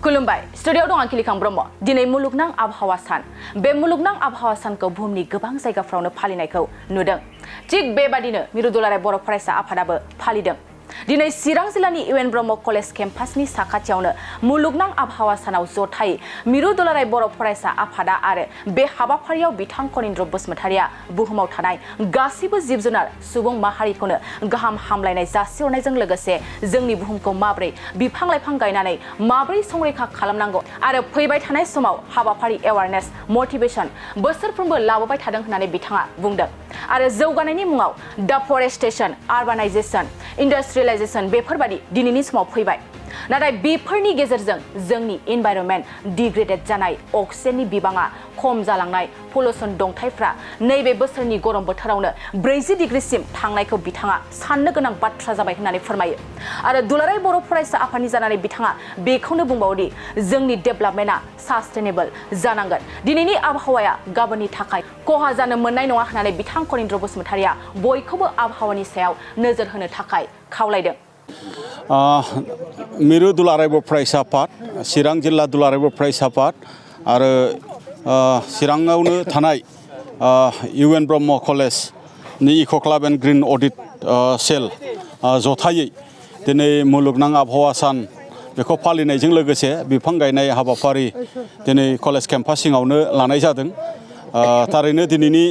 खुलुमबाय स्टुडियोआव दं आं खिलिखां ब्रह्म दिनै मुलुगनां आबहावा सान बे मुलुगनां आबहावा सानखौ बुहुमनि गोबां जायगाफ्रावनो फालिनायखौ नुदों थिग बेबादिनो मिरु दुलाराय बर' फरायसा आफादाबो फालिदों दिनै चिरां जिल्लानि इउएन ब्रह्म कलेज केम्पासनि साखाथियावनो मुलुगनां आबहावा सानाव जथायै मिरु दुलाराय बर' फरायसा आफादा आरो बे हाबाफारियाव बिथां कनिन्द्र बसुमतारिया बुहुमाव थानाय गासैबो जिब जुनार सुबुं माहारिखौनो गाहाम हामलायनाय जासिहरनायजों लोगोसे जोंनि बुहुमखौ माबोरै बिफां लाइफां गायनानै माबोरै संरैखा खालामनांगौ आरो फैबाय थानाय समाव हाबाफारि एवारनेस मोटिवेशन बोसोरफ्रोमबो लाबोबाय थादों होननानै बिथाङा बुंदों आरो जौगानायनि मुङाव डिफरेस्टेशन आर्बानाइजेशन इंडस्ट्रियलाइजेशन बेफोरबादि दिनैनि समाव फैबाय नाथाय बेफोरनि गेजेरजों जोंनि एनवायरनमेन्ट डिग्रेडेड जानाय अक्सिजेननि बिबाङा खम जालांनाय पल्यूशन दंथायफ्रा नैबे बोसोरनि गरम बोथोरावनो 40 डिग्रीसिम थांनायखौ बिथाङा साननो गोनां बाथ्रा जाबाय होननानै फोरमायो आरो दुलाराय बर' फरायसा आफादनि जानानै बिथाङा बेखौनो बुंबावोदि जोंनि डेभेलपमेन्टआ सास्टेनेबल जानांगोन दिनैनि आबहावाया गाबोननि थाखाय खहा जानो मोननाय नङा होननानै बिथां कनिन्द्र बसुमतारिया बयखौबो आबहावानि सायाव नोजोर होनो थाखाय खावलायदों मिरु दुलाराय बर' फरायसा आफाद चिरां जिल्ला दुलाराय बर' फरायसा आफाद आरो चिराङावनो थानाय इउएन ब्रह्म कलेजनि इक' क्लाब एन्ड ग्रिन अडिट सेल जथायै दिनै मुलुगनां आबहावा सान बेखौ फालिनायजों लोगोसे बिफां गायनाय हाबाफारि दिनै कलेज केम्पास सिङावनो लानाय जादों थारैनो दिनैनि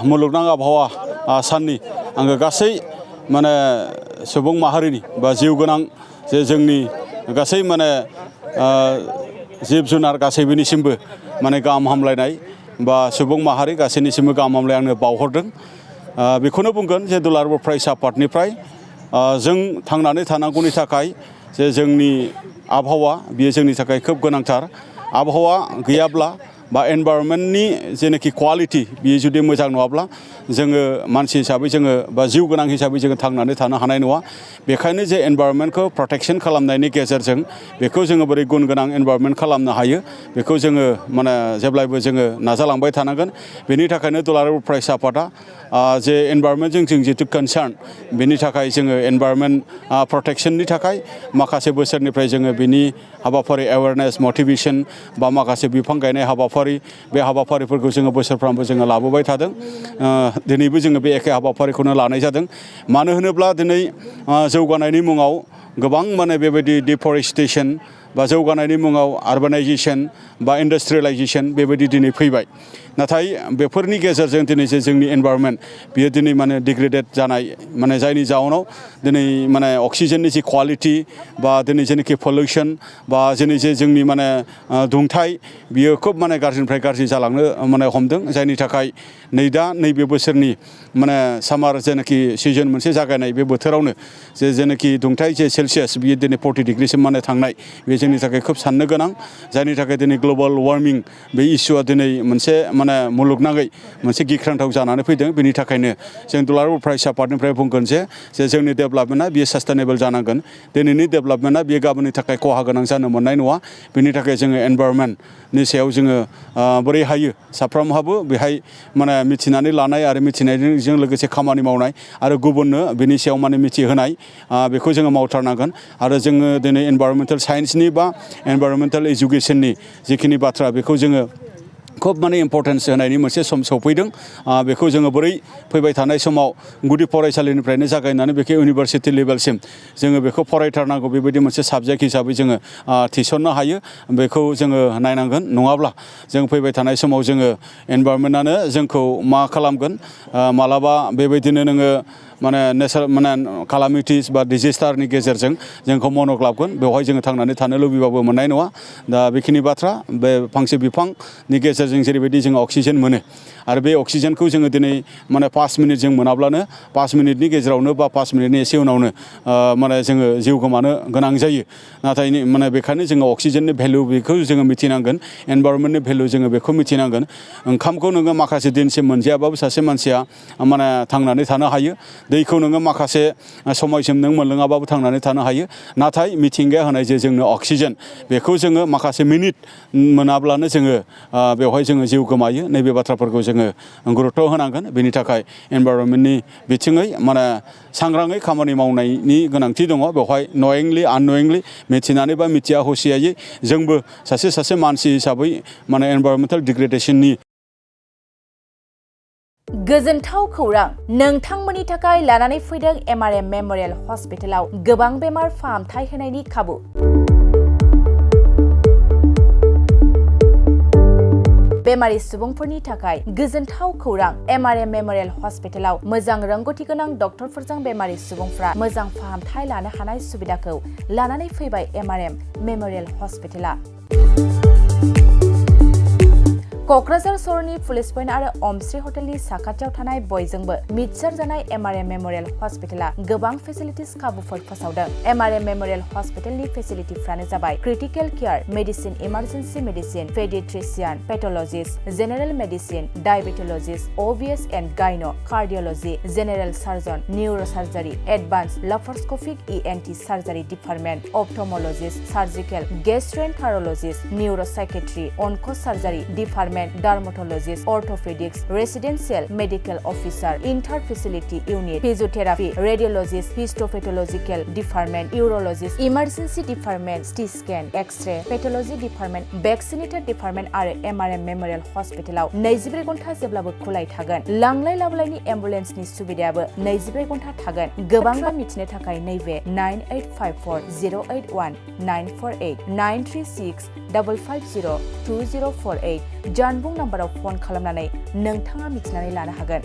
मुलुगनां आबहावा साननि आङो गासै माने सुबुं माहारिनि बा जिउ गोनां जे जोंनि गासै माने जिब जुनार गासैबोनिसिमबो माने गाहाम हामलायनाय बा सुबुं माहारि गासैनिसिमबो गाहाम हामलायनाय आंनो बावहरदों बेखौनो बुंगोन जे दुलाराय बर' फरायसा आफादनिफ्राय जों थांनानै थानांगौनि थाखाय जे जोंनि आबहावा बियो जोंनि थाखाय खोब गोनांथार आबहावा गैयाब्ला बा एनवायरनमेन्टनि जेनाखि क्वालिटी बियो जुदि मोजां नङाब्ला जोङो मानसि हिसाबै जोङो बा जिउ गोनां हिसाबै जोङो थांनानै थानो हानाय नङा बेखायनो जे एनवायरनमेन्टखौ प्रटेक्शन खालामनायनि गेजेरजों बेखौ जोङो बोरै गुन गोनां एनवायरनमेन्ट खालामनो हायो बेखौ जोङो माने जेब्लायबो जोङो नाजालांबाय थानांगोन बेनि थाखायनो दुलाराय बर' फरायसा आफादा जे एनवायरनमेन्टजों जों जितु कनसार्न बेनि थाखाय जोङो एनवायरनमेन्ट प्रटेक्शननि थाखाय माखासे बोसोरनिफ्राय जोङो बिनि हाबाफारि एवारनेस मोटिवेशन बा माखासे बिफां गायनाय हाबाफारि बे हाबाफारिफोरखौ जोङो बोसोरफ्रामबो जोङो लाबोबाय थादों दिनैबो जोङो बे एखे हाबाफारिखौनो लानाय जादों मानो होनोब्ला दिनै जौगानायनि मुङाव गोबां माने बेबायदि डिफरेस्टेशन बा जौगानायनि मुङाव आर्बानाइजेशन बा इन्डास्ट्रियलाइजेशन बेबायदि दिनै फैबाय नाथाय बेफोरनि गेजेरजों दिनै जे जोंनि एनवायरनमेन्ट बियो दिनै माने डिग्रेडेड जानाय माने जायनि जाउनाव दिनै माने अक्सिजेननि जि क्वालिटी बा दिनै जेनाखि पल्यूशन बा दिनै जे जोंनि माने दुंथाय बियो खोब माने गाज्रिनिफ्राय गाज्रि जालांनो माने हमदों जायनि थाखाय नै दा नैबे बोसोरनि माने सामार जेनाखि सिजन मोनसे जागायनाय बे बोथोरावनो जेनाखि दुंथाय जे सेलसियास बियो दिनै 40 डिग्रीसिम माने थांनाय बे जोंनि थाखाय खोब साननो गोनां जायनि थाखाय दिनै ग्लबेल वार्मिं बे इस्युआ दिनै मोनसे माने मुलुगनाङै मोनसे गिख्रांथाव जानानै फैदों बेनि थाखायनो जों दुलाराय बर' फरायसा आफादनिफ्राय बुंगोन जे जोंनि डेभेलपमेन्टआ बियो सास्टेनेबल जानांगोन दिनैनि डेभेलपमेन्टआ बियो गाबोननि थाखाय खहा गोनां जानो मोननाय नङा बेनि थाखाय जोङो एनवायरनमेन्टनि सायाव जोङो बोरै हायो साफ्रोमहाबो बेहाय माने मिथिनानै लानाय आरो मिथिनायजों लोगोसे खामानि मावनाय आरो गुबुननो बेनि सायाव माने मिथिहोनाय बेखौ जोङो मावथारनांगोन आरो जोङो दिनै एनवायरनमेन्टेल साइन्सनि बा एनवायरनमेन्टेल एजुकेशननि जिखिनि बाथ्रा बेखौ जोङो खोब माने इम्परटेन्स होनायनि मोनसे सम सफैदों बेखौ जोङो बोरै फैबाय थानाय समाव गुदि फरायसालिनिफ्रायनो जागायनानै बेखौ इउनिभारसिटि लेभेलसिम जोङो बेखौ फरायथारनांगौ बेबायदि मोनसे साबजेक्ट हिसाबै जोङो थिसननो हायो बेखौ जोङो नायनांगोन नङाब्ला जों फैबाय थानाय समाव जोङो एनवायरनमेन्टआनो जोंखौ मा खालामगोन मालाबा बेबायदिनो नोङो माने माने कालामिटिस बा डिजेस्टारनि गेजेरजों जोंखौ मनग्लाबगोन बेवहाय जोङो थांनानै थानो लुबैबाबो मोननाय नङा दा बेखिनि बाथ्रा बे फांसे बिफांनि गेजेरजों जेरैबायदि जों अक्सिजेन मोनो आरो बे अक्सिजेनखौ जोङो दिनै माने 5 मिनिट जों मोनाब्लानो 5 मिनिटनि गेजेरावनो बा 5 मिनिटनि एसे उनावनो माने जोङो जिउ गोमानो गोनां जायो नाथाय माने बेखायनो जोङो अक्सिजेननि भेलु बेखौ जोङो मिथिनांगोन एनवायरनमेन्टनि भेलु जोङो बेखौ मिथिनांगोन ओंखामखौ नोङो माखासे दिनसिम मोनजायाबाबो सासे मानसिया माने थांनानै थानो हायो दैखौ नोङो माखासे समायसिम नों मोनलोङाबाबो थांनानै थानो हायो नाथाय मिथिंगाया होनाय जे जोंनो अक्सिजेन बेखौ जोङो माखासे मिनिट मोनाब्लानो जोङो बेवहाय जोङो जिउ गोमायो नैबे बाथ्राफोरखौ जोङो गुरुत्व होनांगोन बेनि थाखाय एनभाइरनमेन्टनि बिथिङै माने सांग्राङै खामानि मावनायनि गोनांथि दङ बेवहाय नयिंलि आननयिंलि मिथिनानै बा मिथिया हसियायै जोंबो सासे मानसि हिसाबै माने एनभाइरनमेन्टेल डिग्रेडेसननि गोजोनथाव खौरां नोंथांमोननि थाखाय लानानै फैदों एमआरएम मेमोरियेल हस्पिटालाव गोबां बेमार फाहामथाय होनायनि खाबु बेमारि सुबुंफोरनि थाखाय गोजोनथाव खौरां एमआरएम मेमोरियेल हस्पिटालाव मोजां रोंगौथि गोनां डक्टरफोरजों बेमारि सुबुंफ्रा मोजां फाहामथाय लानो हानाय सुबिदाखौ लानानै फैबाय एमआरएम मेमोरियेल हस्पिटाला क'क्राझार सहरनि पुलिस पइन्ट आरो अमश्री हटेलनि साखाथियाव थानाय बयजोंबो मिथिसार जानाय एमआरएम मेमोरियेल हस्पिटाला गोबां फेसिलिटिस खाबुफोर फोसावदों एमआरएम मेमोरियेल हस्पिटालनि फेसिलिटिफ्रानो जाबाय critical care medicine emergency medicine paediatrician pathologist general medicine diabetologist OBS and gynae cardiology general surgeon neurosurgery advanced laparoscopic ENT surgery department ophthalmologist surgical gastroenterologist neuropsychiatry onco surgery department dermatologist orthopaedics residential medical officer inter facility unit physiotherapy radiologist histopathological department urologist emergency department CT scan x-ray pathology department vaccinator department आरो MRM memorial हस्पिटालाव 24 घन्टा जेब्लाबो खुलाय थागोन लांलाय लाबोलायनि एम्बुलेन्सनि सुबिदायाबो 24 घन्टा थागोन गोबां मिथिनो थाखाय नैबे 9854081948 93655020048 जानबुं नाम्बाराव फन खालामनानै नोंथाङा मिथिनानै लानो हागोन।